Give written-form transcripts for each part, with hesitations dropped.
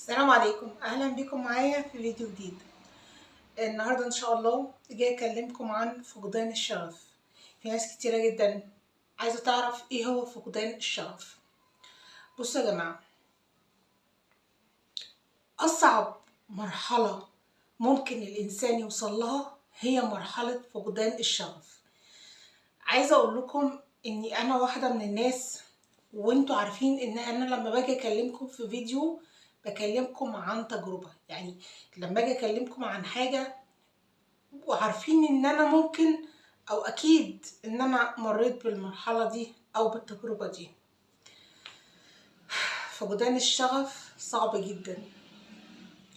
السلام عليكم، اهلا بكم معايا في فيديو جديد. النهارده ان شاء الله جاي اكلمكم عن فقدان الشغف. في ناس كتيرة جدا عايزه تعرف ايه هو فقدان الشغف. بصوا يا جماعة، اصعب مرحلة ممكن الانسان يوصل لها هي مرحلة فقدان الشغف. عايزه اقول لكم اني انا واحدة من الناس، وانتوا عارفين ان انا لما باجي اكلمكم في فيديو بكلمكم عن تجربة، يعني لما اجي اكلمكم عن حاجة وعارفين ان انا ممكن او اكيد ان انا مريت بالمرحلة دي او بالتجربة دي. فقدان الشغف صعب جدا.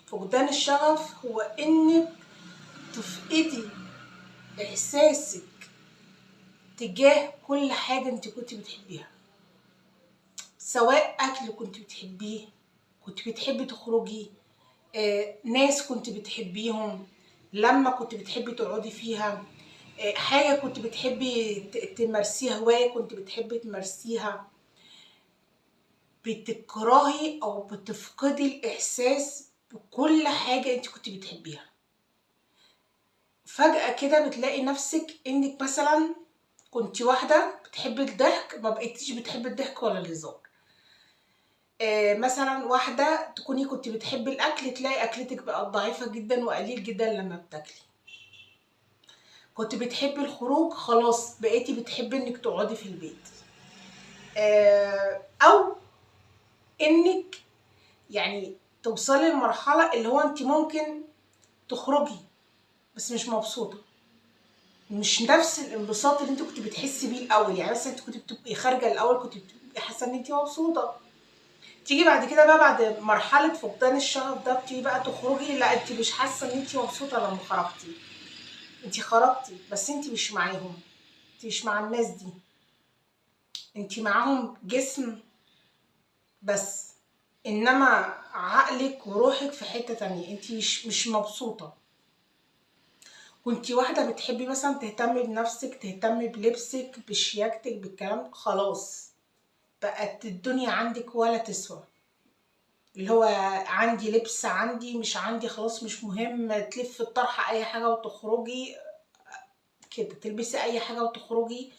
فقدان الشغف هو انك تفقدي احساسك تجاه كل حاجة انت كنت بتحبيها، سواء اكل كنت بتحبيه، كنت بتحبي تخرجي، ناس كنت بتحبيهم، لما كنت بتحبي تقعدي فيها، حاجة كنت بتحبي تمارسيها، هواية كنت بتحبي تمارسيها. بتكرهي أو بتفقدي الإحساس بكل حاجة انت كنت بتحبيها. فجأة كده بتلاقي نفسك انك مثلا كنت واحدة بتحبي الضحك، ما بقيتيش بتحبي الضحك ولا الهزار. مثلا واحدة تكوني كنت بتحبي الأكل، تلاقي أكلتك بقت ضعيفة جدا وقليل جدا لما بتاكلي. كنت بتحبي الخروج، خلاص بقيتي بتحبي انك تقعدي في البيت. أو انك يعني توصلي لمرحلة اللي هو انت ممكن تخرجي بس مش مبسوطة، مش نفس الانبساط اللي انت كنت بتحسي بيه الأول. يعني مثلا انت كنت بتبقي خارجة الأول كنت بتبقي حاسة ان انت مبسوطة، تيجي بعد كده بقى بعد مرحلة فقدان الشغف ده بتيجي بقى تخرجي، لا انت مش حاسة ان انت مبسوطة لما خرجتي. انت خرجتي بس انت مش معاهم، انت مش مع الناس دي، انت معاهم جسم بس، انما عقلك وروحك في حتة تانية، انت مش مبسوطة. كنت واحدة بتحبي مثلا تهتمي بنفسك، تهتمي بلبسك، بشياكتك، بالكلام، خلاص بقت الدنيا عندك ولا تسوى. اللي هو عندي لبس، عندي مش عندي، خلاص مش مهم، تلف الطرحة اي حاجة وتخرجي كده، تلبسي اي حاجة وتخرجي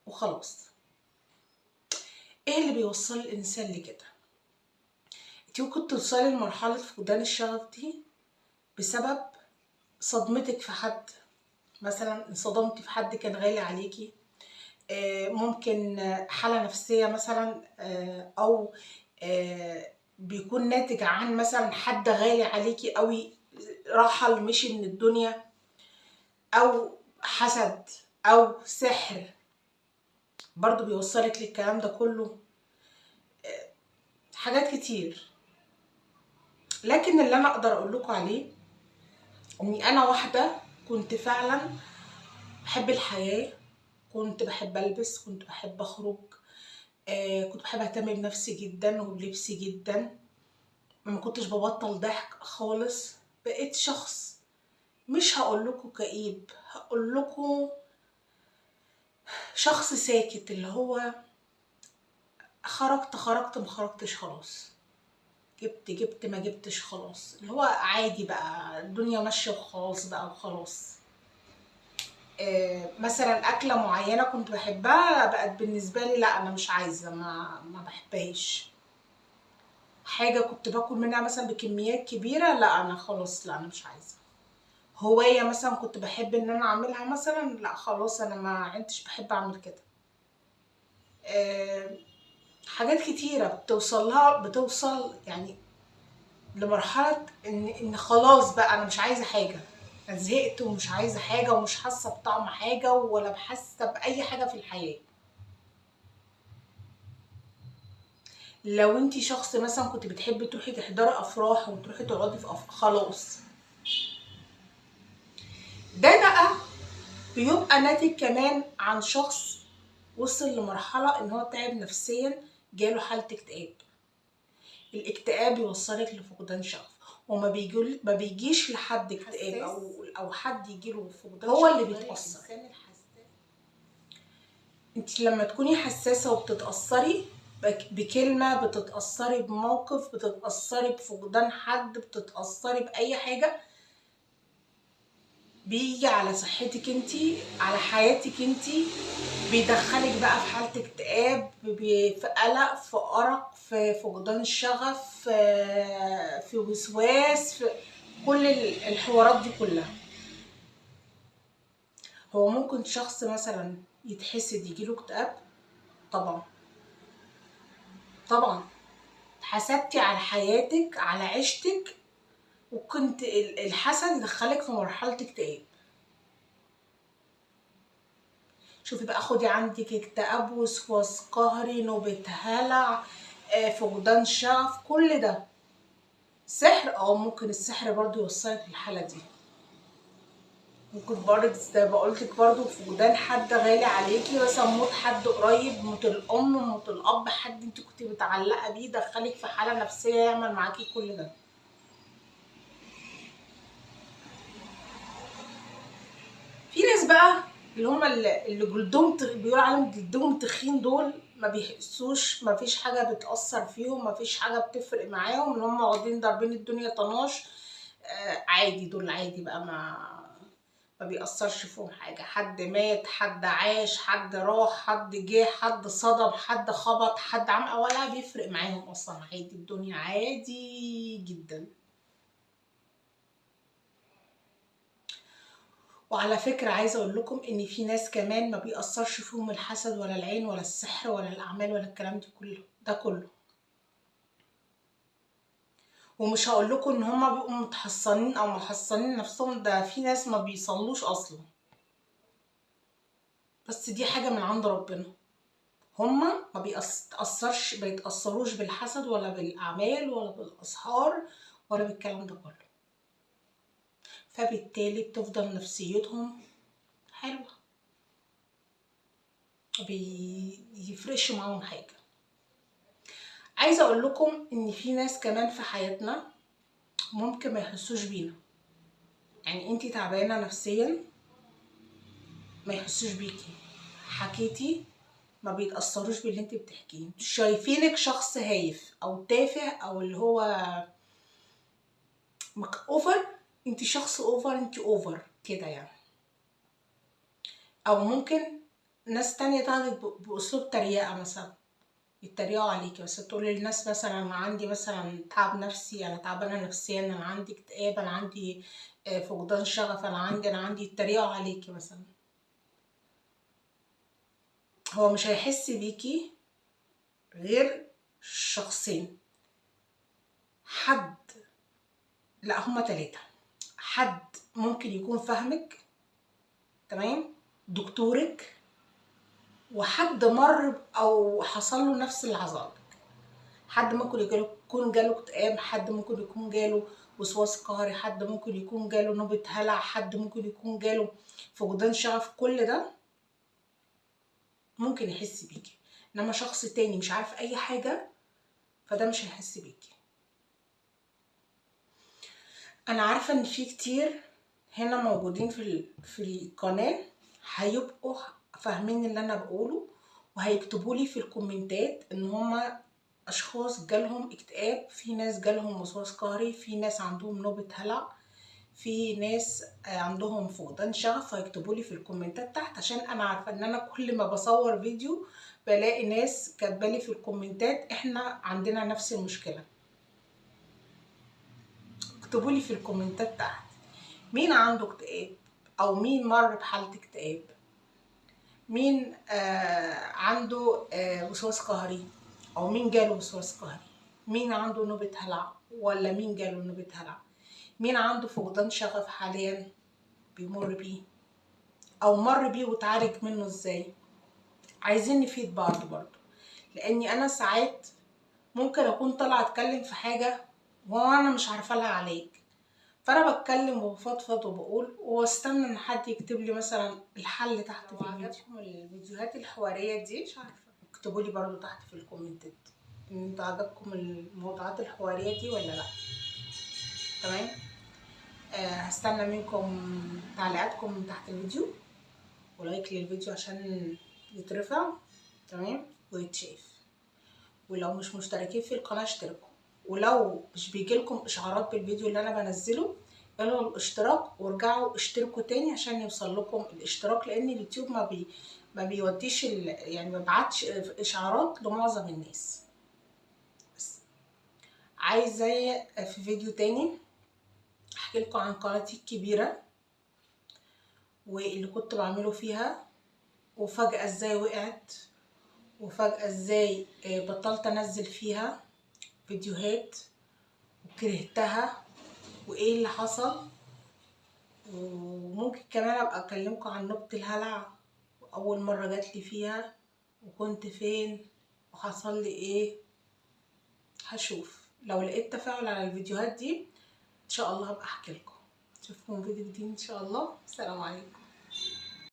وخلاص. ايه اللي بيوصل الانسان لكده؟ انت ممكن توصلي لمرحلة فقدان الشغف دي بسبب صدمتك في حد، مثلا انصدمتي في حد كان غالي عليكي، ممكن حالة نفسية مثلا، او بيكون ناتج عن مثلا حد غالي عليكي قوي رحل مشي من الدنيا، او حسد او سحر برضو بيوصلك للكلام ده كله، حاجات كتير. لكن اللي انا اقدر اقول لكم عليه اني انا واحدة كنت فعلا بحب الحياة، كنت بحب البس، كنت بحب اخرج، كنت بحب اهتم بنفسي جدا وبلبسي جدا، ما كنتش ببطل ضحك خالص. بقيت شخص مش هقول لكم كئيب، هقول لكم شخص ساكت، اللي هو خرجت خرجت، ما خرجتش خلاص، جبت جبت، ما جبتش خلاص، اللي هو عادي بقى، الدنيا ماشية وخلاص بقى وخلاص. مثلا أكلة معينة كنت بحبها بقت بالنسبة لي لا أنا مش عايزة، ما بحبهاش. حاجة كنت باكل منها مثلا بكميات كبيرة، لا أنا خلاص، لا أنا مش عايزة. هواية مثلا كنت بحب إن أنا أعملها مثلا، لا خلاص أنا ما عدتش بحب أعمل كده. حاجات كتيرة بتوصلها، بتوصل يعني لمرحلة إن خلاص بقى أنا مش عايزة حاجة، أنا زهقت ومش عايزة حاجة ومش حاسة بطعم حاجة ولا بحاسة بأي حاجة في الحياة. لو انتي شخص مثلا كنت بتحبي تروحي تحضري أفراح وتروحي تقعدي في أفراح، خلاص ده بقى بيبقى ناتج كمان عن شخص وصل لمرحلة إن هو تعب نفسيا، جاله حالة اكتئاب. الاكتئاب يوصلك لفقدان شغف، وما بيجيش لحد اكتئاب او حد يجيله فقدان هو اللي بيتأثر. انت لما تكوني حساسة وبتتأثري بكلمة، بتتأثري بموقف، بتتأثري بفقدان حد، بتتأثري بأي حاجة، بيجي على صحتك انتي، على حياتك انتي، بيدخلك بقى في حالة اكتئاب، في قلق، في أرق، في فقدان شغف، في وسواس، في كل الحوارات دي كلها. هو ممكن شخص مثلا يتحسد يجيله اكتئاب؟ طبعا طبعا. حسدتي على حياتك، على عيشتك، وكنت الحسد يدخلك في مرحلة اكتئاب. شوفي بقى، خدي عندك اكتئاب، وسواس قهري، نوبة هلع، فقدان شغف، كل ده سحر. او ممكن السحر برضو يوصلك للحالة دي. ممكن برضه زي ما قلتلك برضه فقدان حد غالي عليكي، مثلا موت حد قريب، موت الام، موت الاب، حد انت كنت متعلقه بيه، دخلك في حاله نفسية يعمل معاكي كل ده. في ناس بقى اللي هم اللي جلدهم بيقولوا عليهم جلدهم تخين، دول ما بيحسوش، ما فيش حاجة بتاثر فيهم، ما فيش حاجة بتفرق معاهم، ان هم واخدين ضاربين الدنيا طناش، عادي. دول عادي بقى، ما بيأثرش فيهم حاجة. حد مات، حد عاش، حد راح، حد جه، حد صدم، حد خبط، حد عمل، ولا بيفرق معاهم اصلا، عادي، الدنيا عادي جدا. وعلى فكرة عايزة اقول لكم ان في ناس كمان ما بيأثرش فيهم الحسد ولا العين ولا السحر ولا الاعمال ولا الكلام ده كله، ده كله. ومش هقول لكم ان هما بيبقوا متحصنين او محصنين نفسهم، ده في ناس ما بيصلوش اصلا، بس دي حاجة من عند ربنا. هما ما بيتأثرش، بيتأثروش بالحسد ولا بالاعمال ولا بالاسحار ولا بالكلام ده كله، فبالتالي بتفضل نفسيتهم حلوة، ما بيفرقش معاهم حاجة. عايزة اقول لكم ان في ناس كمان في حياتنا ممكن ما يحسوش بينا، يعني انتي تعبانة نفسيا ما يحسوش بيكي، حكيتي ما بيتأثروش باللي انتي بتحكيه، شايفينك شخص هايف او تافه او اللي هو over، انتي شخص over، انتي over كده يعني. او ممكن ناس تانية تاخدك باسلوب تريقة مثلا، يتريقوا عليكي، بس تقولي للناس مثلا انا عندي مثلا تعب نفسي، انا تعبانة نفسيا، انا عندي اكتئاب، انا عندي فقدان شغف، انا عندي، يتريقوا عليكي مثلا. هو مش هيحس بيكي غير شخصين، حد، لا هما 3، حد ممكن يكون فاهمك تمام، دكتورك، وحد مر او حصل له نفس اللي حصل لك. حد ممكن يكون جاله اكتئاب، حد ممكن يكون جاله وسواس قهري، حد ممكن يكون جاله نوبة هلع، حد ممكن يكون جاله فقدان شغف، كل ده ممكن يحس بيكي. انما شخص تاني مش عارف اي حاجة فده مش هيحس بيكي. انا عارفة ان في كتير هنا موجودين في القناة هيبقوا فاهمين اللي انا بقوله، وهيكتبوا لي في الكومنتات ان هما اشخاص جالهم اكتئاب، في ناس جالهم وسواس قهري، في ناس عندهم نوبة هلع، في ناس عندهم فقدان شغف، هيكتبوا لي في الكومنتات تحت، عشان انا عارفه ان انا كل ما بصور فيديو بلاقي ناس كاتبالي في الكومنتات احنا عندنا نفس المشكلة. اكتبوا لي في الكومنتات تحت مين عنده اكتئاب، او مين مر بحاله اكتئاب، مين عنده وسواس قهري، او مين جاله وسواس قهري، مين عنده نوبة هلع ولا مين جاله نوبة هلع، مين عنده فقدان شغف حاليا بيمر بيه او مر بيه وتعالج منه ازاي. عايزين نفيد بعض برضو، لاني انا ساعات ممكن اكون طالعه اتكلم في حاجة وانا مش عارفه لها علاج، فانا بتكلم وبفضفض وبقول واستنى ان حد يكتب لي مثلا الحل تحت في الفيديو. عجبكم الفيديوهات الحوارية دي؟ مش عارفه، اكتبوا لي برضو تحت في الكومنتات ان انتوا عجبكم الموضوعات الحوارية دي ولا لا. تمام، هستنى منكم تعليقاتكم تحت الفيديو و like للفيديو عشان يترفع تمام ويتشاف. ولو مش مشتركين في القناة اشتركوا، ولو مش بيجيلكم اشعارات بالفيديو اللي انا بنزله الغوا الاشتراك وارجعوا اشتركوا تاني عشان يوصل لكم الاشتراك، لان اليوتيوب ما بيوديش يعني ما بيبعتش اشعارات لمعظم الناس. بس عايزه في فيديو تاني احكي لكم عن قناتي الكبيرة واللي كنت بعمله فيها، وفجأة ازاي وقعت، وفجأة ازاي بطلت انزل فيها فيديوهات وكرهتها، وايه اللي حصل. وممكن كمان ابقى اكلمكم عن نوبة الهلع واول مرة جاتلي فيها وكنت فين وحصل لي ايه. هشوف لو لقيت تفاعل على الفيديوهات دي ان شاء الله هبقى احكي لكم. اشوفكم فيديو جديد ان شاء الله. السلام عليكم.